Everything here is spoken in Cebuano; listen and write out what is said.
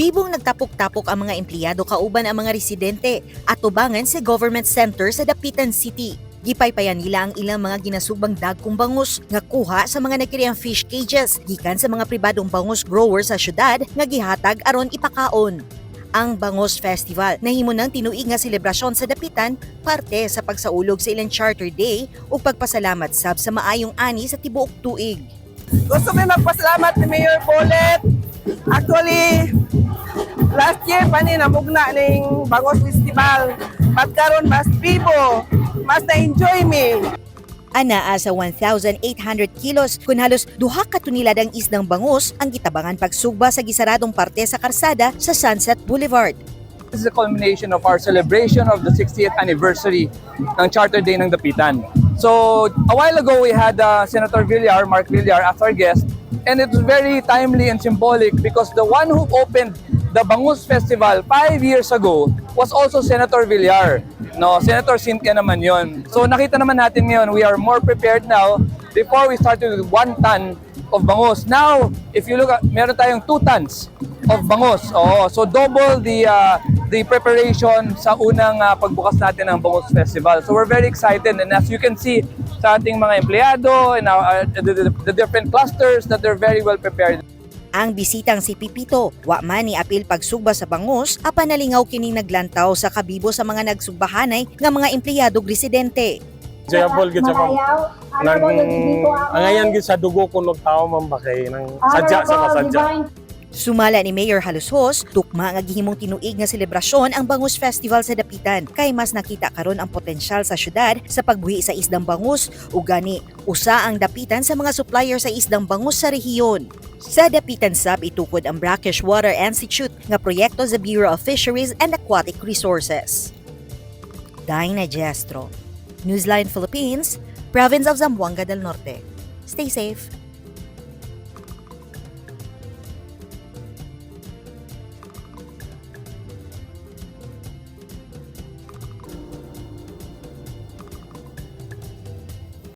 Bibong nagtapok-tapok ang mga empleyado kauban ang mga residente at tubangan sa government center sa Dapitan City. Gipaypayan nila ang ilang mga ginasugbang dagkong bangus nga kuha sa mga nagkiriyang fish cages gikan sa mga pribadong bangus grower sa syudad nga gihatag aron ipakaon. Ang Bangus Festival nahimo ng tinuig nga selebrasyon sa Dapitan, parte sa pagsaulog sa ilang Charter Day ug pagpasalamat sab sa maayong ani sa tibuok tuig. Gusto mi magpasalamat ni Mayor Bolet. Actually, last year pa ni namugna ning Bangos Festival. But karon mas bibo, mas na-enjoy mi. Anaa sa 1,800 kilos kun halos 2 ka toniladang isdang bangus ang gitabangan pagsugba sa gisaradong parte sa karsada sa Sunset Boulevard. This is a culmination of our celebration of the 60th anniversary ng Charter Day ng Dapitan. So, a while ago, we had Senator Villar, Mark Villar, as our guest, and it was very timely and symbolic because the one who opened the Bangus Festival 5 years ago was also Senator Villar. No, Senator Cynthia naman yon. So nakita naman natin ngayon, we are more prepared now. Before, we started with 1 ton of bangus. Now, if you look at, meron tayong 2 tons of bangus. Oo, so double the preparation sa unang pagbukas natin ng Bangus Festival. So we're very excited, and as you can see sa ating mga empleyado and the different clusters, that they're very well prepared. Ang bisitang si Pipito, wa man ni apil pagsugba sa bangus, apan nalingaw kining naglantaw sa kabibo sa mga nagsugbahanay nga mga empleyado ug residente. Enjoyable gid siya, ma'am. Nang angayan gid sa dugo ko og tao, ma'am, ba, kay nang sadya sa masadya. Sumala ni Mayor Jalosjos, tukma nga gihimong tinuig nga selebrasyon ang Bangus Festival sa Dapitan kay mas nakita karon ang potensyal sa syudad sa pagbuhi sa isdang bangus ug gani usa ang Dapitan sa mga supplier sa isdang bangus sa rehiyon. Sa Dapitan sab itukod ang Brackish Water Institute nga proyekto sa Bureau of Fisheries and Aquatic Resources. Dinah Gestro, Newsline Philippines, Province of Zamboanga del Norte. Stay safe.